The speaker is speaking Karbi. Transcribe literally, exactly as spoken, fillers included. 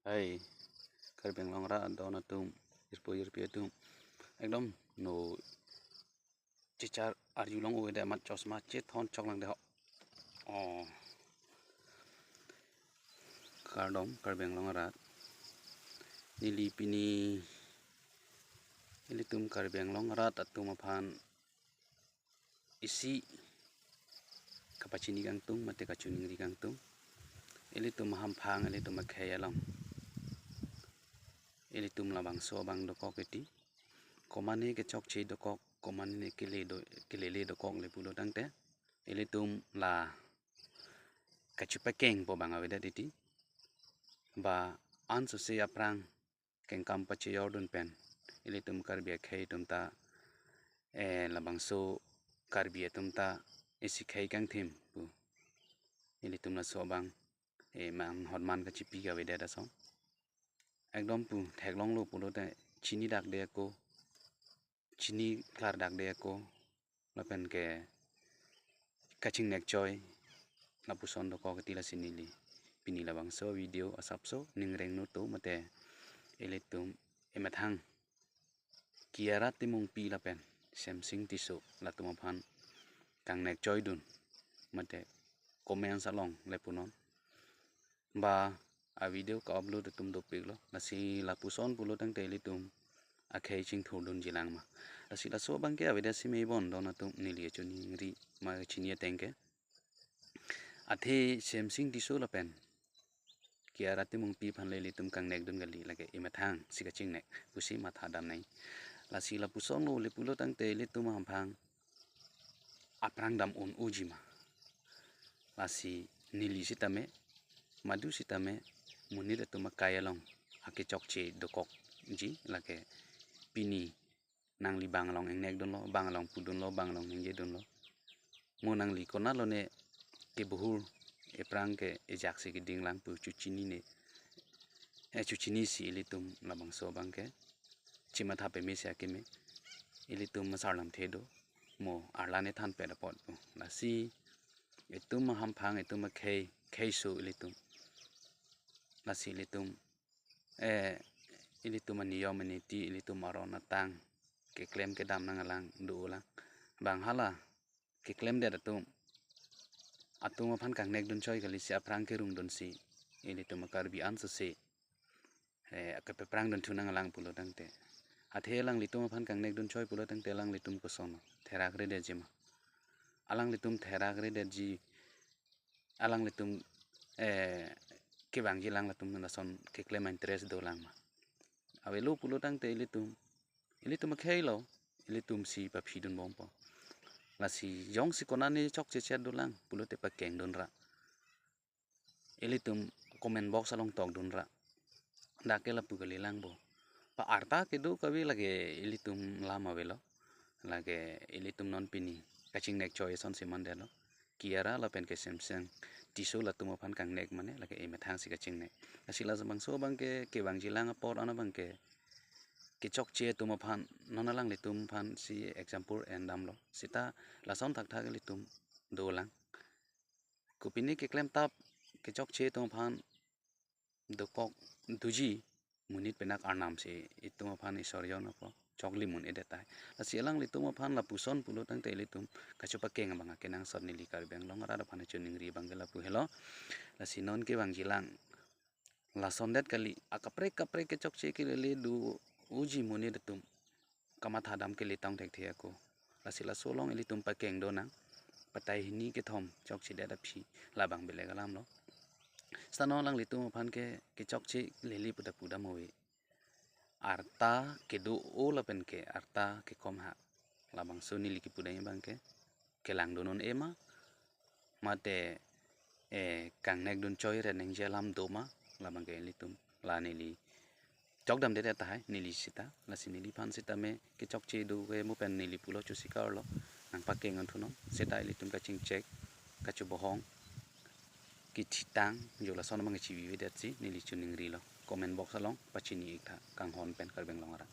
Hai, Karbi Anglong arat adon atum, jirpo jirpi atum. Ekdom no chichar arjulong ove de amat chosma chethon choklang de ho. Oh. Kardom Karbi Anglong arat. Neli pini ilitum Karbi Anglong arat atum aphan isi kapachini kangtung mate kachiningri kangtung. Ilitum hamphang, ilitum akhei along, ilitum labangso abang dokok eti. Komane kechokche dokok, komane kele do, kelele dokok le pulo tangte, ilitum la kachepakengpo abang avedet eti. Ba ansose aphrang kengkam pachejordun pen ilitum Karbi akhei atum ta, eh, labangso Karbi atum ta isi khei kangthim pu ilitum laso abang, eh, man hotman kachipi kavedet ason. Ekdom pu theklonglo pulote chini dak de ako, chini klar dak de ako, lapen ke kachingnek choi lapuson dokok eti. Lasi neli pini labangso video asapso ningreng noto mate ilitum emethang Kiara Timungpi lapen Semsing Tisso latum aphan kangnek choidun mate comments along le punon. Ba a video ka-upload atum dopiklo, lasi lapuson pulo tangte ilitum akhei chingthurdunji lang ma. Lasi laso abang ke avedet si me bon don atum, neli achiningri ma chini ateng ke. Athe Semsing Tisso lapen Kiara Timungpi aphan le ilitum kangnekdun kali, lake emethang si kachingnek pusi matha damnang. Lasi lapusonlo le pulo tangte ilitum hamphang aphrang dam un-uji ma. Lasi neli sitame, madu sitame, monit atum akai along akechokche dokokji, lake pini nangli bang along engnekdunlo, bang along pudunlo, bang along ningjedunlo. Mo nangli konatlo ne kebohur, ephrang ke ejak si keding lang pu chechinine, eh, chechinisi ilitum labangso abang ke chematha peme si akeme, ilitum masar lamthe do, mo arlan ethan pet apot pu. Lasi itum ahamphang, itum akhei, kheiso ilitum. Lasi ilitum, eh, ilitum aniyom aniti, ilitum aron atang keklem kedam nanglang dolang. Bang hala keklemdet atum, atum aphan kangnekdun choi kali si aphrang kerungdunsi ilitum a-Karbi ansose, eh, kapeprangdun thu nanglang pulo tangte. Athe alanglitum aphan kangnekdun choi pulo tangte alanglitum koson therakredetji ma. Alanglitum therakredetji, alanglitum, eh, kevangji lang latum lason keklem interest dolang ma. Avelo pulo tangte ilitum, ilitum akheilo, ilitum si paphidunbompo. Lasi jongsi konane chokche chet dolang pulote pakengdunra. Ilitum comment box along tokdunra. Dak ke lapu kali lang bo. Pa arta kedo kave lake ilitum lam avelo. Lake ilitum non pini kachingnek choi asonsi mandetlo. Kiara lapen ke Semsing Tisso latum aphan kangnek mane lake emethang si kachingnek. Lasi labangso abang ke kevangji lang apor an abang ke kechokche atum aphan, non alanglitum aphan si example endamlo. Seta lason thakthak ilitum dolang. Kopine keklemtap kechokche atum aphan dokok doji, monit penak arnam si itum aphan Isor jon apo choklim un-edet tahai. Lasi alanglitum aphan lapuson pulo tangte ilitum kachepakeng abang akenangsot, neli Karbi Anglong arat aphan choningri abang ke lapu helo. Lasi non kevangji lang lasondet kali, akaprek kaprek kechokche kelele do-oji monit atum kamatha dam kele tong thekthe ako. Lasi laso along ilitum pakengdunang, patai hini kethom chokchedet aphi labang belek alamlo. Seta non alanglitum aphan ke kechokche lele puta pudam ave. Arta kedo-o lapen ke arta kekom ha, labangso neli kipudam abang ke kelangdun un-e ma, mate, eh, kangnekdun choi re ningje alam do ma, labang ke ilitum la neli chokdamdet tahai neli seta. Lasi neliphan sitame kechokche do ke mo pen neli pulo chosikarlo, nangpakeng an thunon, seta ilitum kachingchek, kachobohong, kithitang jo lason abang chivivedetsi neli choningrilo. Comment box along pachini iktha, kanghon pen Karbi Anglong arat.